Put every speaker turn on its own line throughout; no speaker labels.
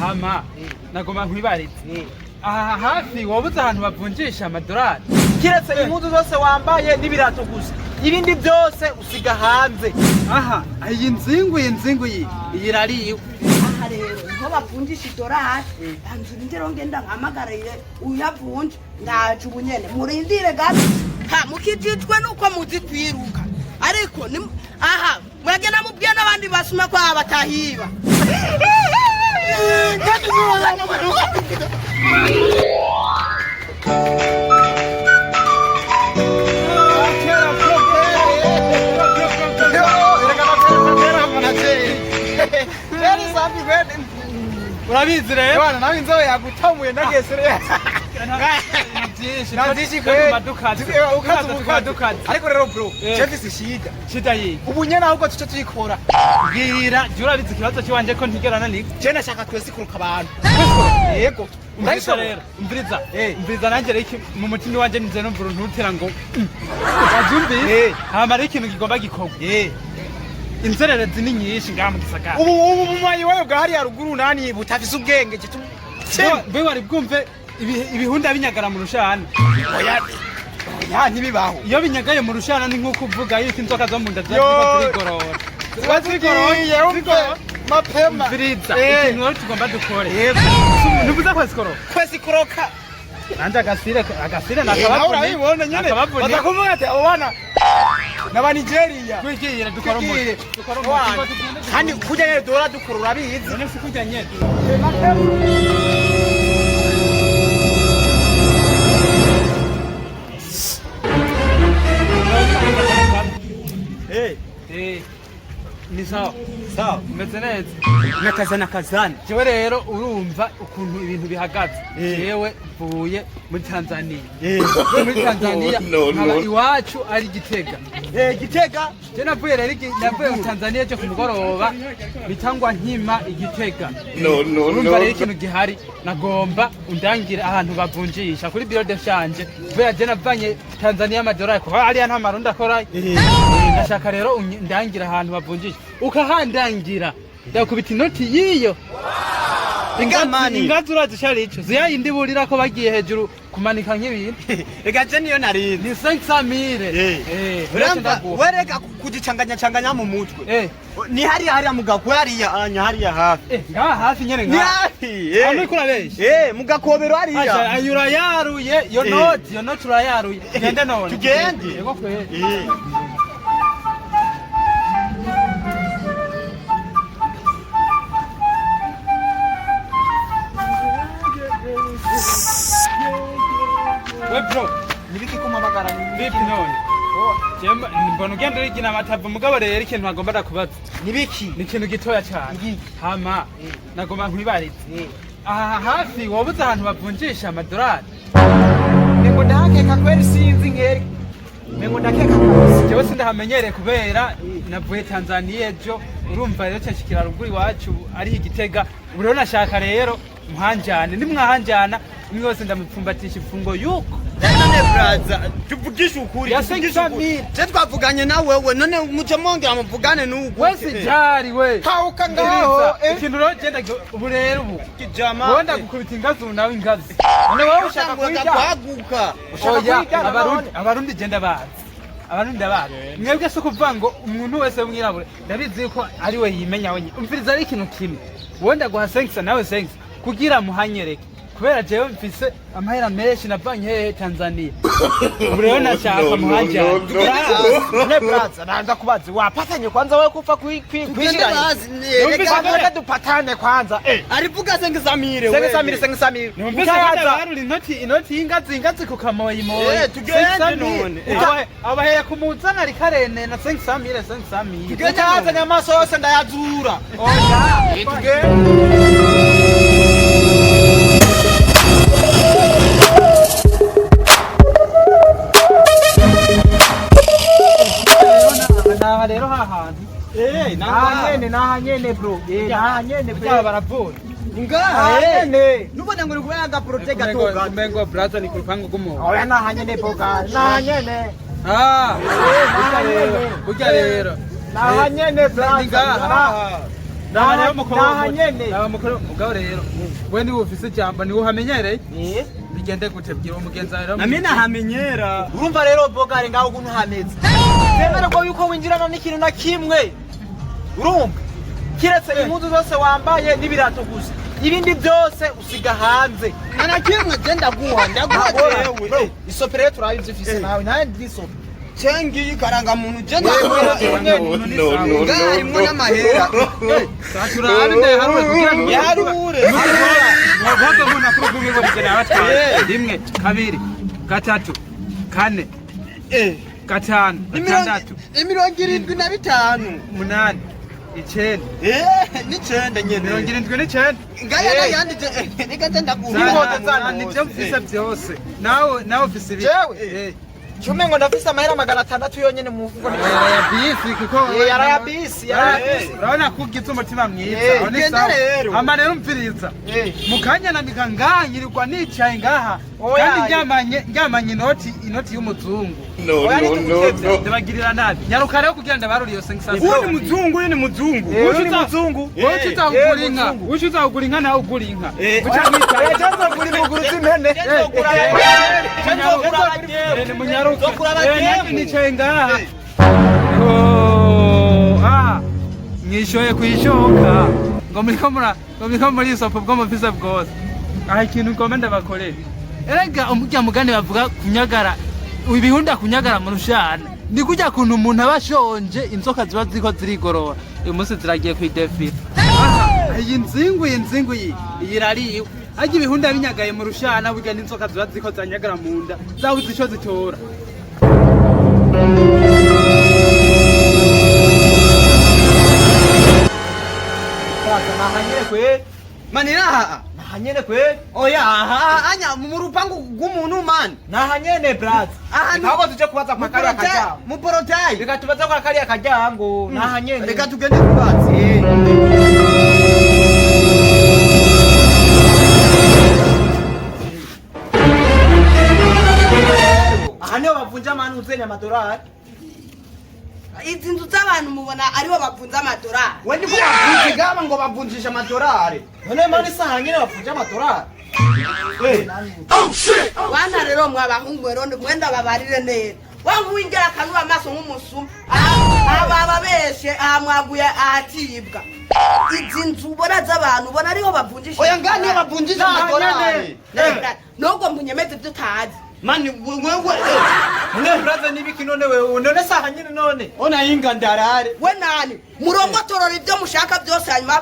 Hama nagomba nkwibarize, aha hafi wobuze ahantu bavunjisha amadolari?
Kiretse impuzu zose wambaye n'ibirato gusa, ibindi byose usiga hanze.
Aha iyi nzingu, iyi nzingu, iyi irariwe.
Aha rero niho bavunjisha idorari. Banza urindire, ngenda nkamagariye uyavunje. Ndaje ubu nyene, murindire gato. Ha mukijijwe nuko muzi kwiruka, ariko aha muragenda mubwiye n'abandi basuma ko aha batahiba.
Urabizi rero.
Bwana, nawe inzobe yagutamuye ndagesere.
Byinshi.
Nta byinshi kweli.
Madukazi.
Ukaza ubukazi.
Dukazi.
Ariko rero bro,
Eh.
je shida.
Shida yiyi?
Ubu nyene ahubwo tuce tuyikora.
Bwira jya, urabizi ikibazo cy'iwanje ko ntigera nanigwa.
Je nashaka twese kuruka abantu. Yego.
Umviriza rero, umviriza.
Eh.
Umviriza nanjye rero, mu mutima iwanje nize numva uruntutira ngo wabyumvise.
Eh.
Hama rero ikintu kigomba gikorwa, inzererezi ni nyinshi ngaha mu gisagara.
Ubu bumanyi wayo bwa hariya ruguru nani butafise ubwenge gitu.
Mbe wari bwumve ibihunda binyagara mu rushana?
Oya. Oya, ntibibaho.
Iyo binyagaye mu rushana ni nk'uko uvuga yuko inzoka zo mu nda ziba
Yo.
ziriko zirigorora.
Ziba zigiye umve mapema.
Umviriza.
Eh.
Ikintu rero tugomba dukore,
Yego.
ntuvuze kwesikoro?
Kwesi kuroka.
Nanjye agasire, agasire.
Nawe urabibona nyene.
Nakabavune.
Batakuvuga ati abo bana n'aba Nigeria.
Twigire dukora umuti.
Twigire.
Dukora umuti.
Kandi kurya nyene duhora dukora, urabizi.
None si kurya nyene.
Eh,
Eh, ni sawa?
Sawa.
Umeze neza?
Nakazana kazana.
Jewe rero urumva ukuntu ibintu bihagaze.
Eh.
Jewe mvuye muri Tanzania.
Eh.
Mvuye muri Tanzania,
No, no.
nkaba iwacu ari Gitega.
Eh, Gitega.
Je navuye rero navuye mu Tanzania ejo ku mugoroba, bitangwa nkima igitega.
No, no,
Urumva
no.
rero ikintu gihari, nagomba undangire ahantu bavunjisha kuri bureau de change, kubera je navanye Tanzania amadolari, kuko hariya nta marundi akorayo. Ndashaka rero ndangire ahantu bavunjisha. Ukahandangira, ndakubita inoti y'iyo.
Mani.
Ingazi urazi icari ico? Ziya yindi burira ko bagiye hejuru kumanika nk'ibintu.
Reka je niyo narinzi.
Ni 500 mille.
Eh.
Eh,
Urumva
ndaguha.
wereka kugicanganya canganya mu mutwe.
Eh.
Ni hariya, hariya mugakwe, hariya anya hariya hafi.
Eh, ngaha hafi nyene?
Ni
Ngaha?
hafi. Eh.
Aho uriko urabesha.
Eh, mugakobero
Aja,
hariya.
ayo urayaruye iyo
Eh.
noti, iyo noti urayaruye. Tugende none.
Tugende.
Yego kweli.
Eh.
We bro.
Nibiki kumamagara?
Vipi none? Jemba mbona ugenda urigina amatavu, mugabo rero ikintu nagomba ndakubaza.
Nibiki?
Ni ikintu gitoya cyane.
Ngiki.
Hama nagomba nkwibarize,
Eh.
aha hafi wobuze ahantu bavunjisha amadolari?
Nengo ndahakeka kweri, sinzi nkeri. Nengo ndakeka kose.
Jewe sindahamenyereye kubera navuye Tanzania ejo. Urumva rero nshikira ruguru iwacu ari Igitega. Ubu rero nashaka rero muhanjane, nimwahanjana umwe wese ndamupfumbatisha ifungo yuko
None braza, tuvugishe ukuri.
Ya
Tuvugishe
500
ukuri.
mille.
Je twavuganye na wewe, none muce mwongera muvugane n'ugu.
Wese jari we.
Kauka ngaho, eh.
Ikintu rero genda ubu rero ubu
Kijama.
wowe ndagukubita ingazi, ubu nawe ingazi. None wowe ushaka
Ushaka
kuyijana?
kwaguka. Ushaka
Oya.
kuyijana?
Abarundi
None.
Abarundi genda bazi, Abarundi ndabazi. Mwebwe si ukuvuga ngo umuntu wese w'umwirabure, ndabizi yuko ari we yimenya wenyine. Umviriza ari ikintu kimwe, wowe ndaguha 500, nawe 500, kugira muhanyereke, kubera jewe mfise amahera menshi navanye hehe? Tanzania. Ubu rero nashaka
No, no,
muhanjane.
no, no.
None braza, nanza kubaza, wapatanye kwanza wewe kupfa kwishiranye?
Numvise
Reka dupatane kwanza, eh.
Arivuga sengisamire.
Sengisamire, sengisamire.
Numvise ko ndabarura inoti, inoti y'ingazi, ingazi ku kamoyimoyi.
Eh, tugende none. Eh.
Abahera kumuzana rikarene na 500 mille, 500 mille.
Utayazanye amaso yose ndayazura.
Oya.
Tugende.
Naha rero hahantu.
Eh,
Naha nyene, naha nyene bro. Eh, naha nyene
Burya
bro.
baravura.
Naha
Ngaha.
nyene.
Nubona ngo ni kubera agaprote gato gato.
Umengo braza ni ku rupangu rw'umuntu.
Oya, naha nyene boga. Naha nyene.
Ah,
naha
burya rero,
nyene.
burya rero.
Naha nyene
Ni
braza.
ngaha.
Naha.
Raba rero mukuru.
Naha nyene.
Raba mukuru mugabo rero. We niwe ufise ijambo, niwe uhamenyereye.
Eh.
Bigende gute? Bwira umugenzi wawe rero.
Nami nahamenyera.
Urumva rero bogare, ngaho ukuntu hameze, bemererwa yuko winjirana n'ikintu na kimwe, urumva, kiretse impuzu zose wambaye n'ibirato gusa, ibindi byose usiga hanze.
Nta kimwe je ndaguha, ndaguha jewe.
Bro, isope rero turabe ivyo ufise nawe, nawe ndisope.
Cengiye ikarangamuntu je ndaguha.
No, no, no,
Ngaha harimwo n'amahera.
Turabe ndayaharure kugira ngo
Yaharure.
Wavuga ngo nakuru kugira ngo bigene abatwaye. Rimwe, kabiri, gatatu, kane, gatanu, gatandatu,
75.
Umunani, icenda.
9 nyene.
79.
Ngaya n'ayandi reka nze ndaguha.
N'inkoto zano.
Nivyo mfise byose. Nawe ufise ibi.
Jewe?
Eh.
Cyume ngo ndafise amahera 600 yonyene mu mufuko.
Yaraya bisi kuko
Eh, yaraya bisi, yaraya bisi.
Urabona ko ugize umutima mwiza.
Eh,
Aho ni
genda
sawa.
rero.
Hama rero umviriza.
Eh.
Mu kanya nandika ngaha, nyirirwa nicaye ngaha.
Oya.
Kandi ndyamanye inoti y'umuzungu.
No,
Oya,
no, no,
nitugutevya.
no.
Ndabagirira nabi. Nyaruka rero kugira ndabarure iyo 500.
Uyu ni muzungu, uyu ni muzungu.
Eh, uyu ni muzungu.
Wowe uca ugura inka.
muzungu.
Wowe uca ugura inka, nawe ugura inka. Uca mwicaye.
Eh, chanzo kuri muguru z'impene.
Eh, ni munyaruke.
Nzokura
Eh,
abademu.
nanjye nicaye ngaha. Oh, ah, mwishoye kwishoka ngo muriko mura ngo muriko murisopa ubwo mufise bwose. Aha ikintu ngomba ndabakorera, erega umurya mugani bavuga kunyagara ibihunda, kunyagara mu rushana, ni kurya kuntu umuntu aba ashonje, inzoka ziba ziriko zirigorora. Uyu munsi ziragiye kwidefira. Aha, iyi nzingu iyi irariwe. Harya ibihunda binyagaye mu rushana, burya n'inzoka ziba ziriko ziranyagara mu nda, zabuze ico zitora.
Nahanyene kwe.
Mani naha.
Nahanyene kwe.
Oya, aha anya mu rupangu rw'umuntu, mani.
Nahanyene, brother.
Aha ni-
Ahubwo tuje kubaza kwa kariya karyango.
Mu porotayi.
Reka tubaze kwa kariya karyango, nahanyene.
Reka tugende kubaza.
Aha niho bavunja amani uzenya amadolari.
Izi nzu z'abantu mubona aribo bavunza amadorari?
We ndiko bavunja gaba ngo bavunjisha amadolari.
None mani saha nyene bavunja amadolari. Eh.
Wana rero, mwabahungu rero, mwenda babarire neza. Wangu winjira akanura amaso nk'umusuma, aba babeshe. Aha mwaguye ahatibwa. Izi nzu ubona z'abantu, ubona ariho bavunjisha?
Oya, ngaha niho bavunjisha amadolari.
Nubwo munyemeze ibyo utazi.
Mani wewe.
None brother, nibiki none wewe? None saha nyene none.
Ona inga ndarare.
We nani murongotorora ibyo mushaka byose, hanyuma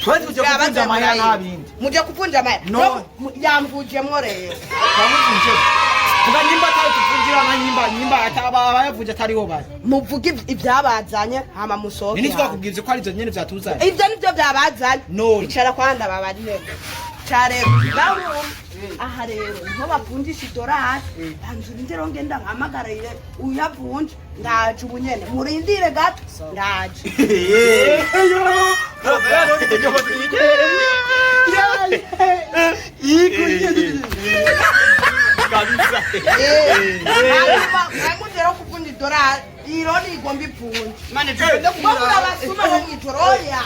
Twese tuje kuvunja amahera, nta bindi.
Muje kuvunja amahera?
No.
Yamvujemwo rero.
Twamuvunje. Tuga nyimba atari tuvunjira na nyimba nyimba ataba abayavunja atariho bari.
Muvuge ibyabazanye hama musohoke.
Nini
Hanze.
twakubwiye ko ari ivyo nyene vyatuzanye.
Ibyo nibyo byabazanye.
None.
Icara kwanda babarire ca rero nawe. Aha rero niho bavunjisha idorari. Banza urindire, ngenda mpamagarire uyavunje. Ndaje ubu nyene, murindire gato, ndaje. Hanyuma mwamugeraho kuvunja idorari, ironi igomba ivunje.
Mani tugende
ngo
kumuraba.
murabasuma bo mw'ijoro. Oya,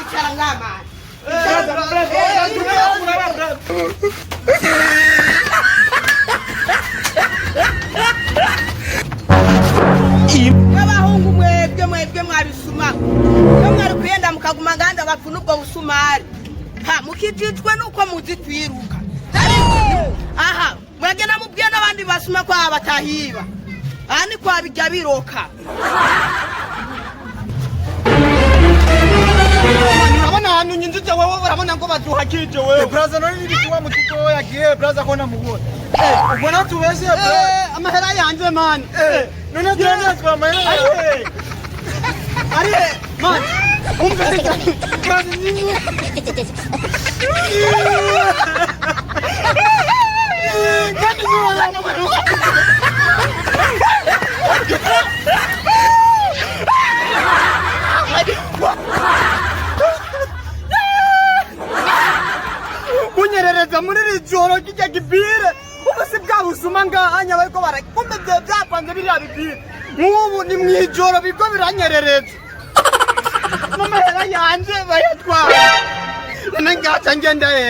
icara ngamani. Mw'abahungu mwebwe mwabisuma mwe, mwari kuyenda mukaguma nganda bapfuna ubwo busumari. Ha mukijijwe nuko muzi kwiruka. Ariko aha muragenda mubwiye n'abandi basuma ko aha batahiba. Aha ni kwa bijya biroka.
Urabona ahantu nyinjije wewe, urabona ngo baduhakije wewe.
Brother, none nibiki wa mututo yagiye, brother, ko namubona. Ubona tubeshe, brother.
Amahera yanje, mani.
None turende twamahera.
Ari mani. Umve.
Brother, nini?
Kandi niwe. Kunyerereza muri iri joro kijya gibire, ubu si bwa busuma ngahanya bariko barakumbe bye byapanze biriya bibire. Nk'ubu ni mw'ijoro bigo biranyerereza. Amahera yanje bayatwara, none ngaca ngenda he?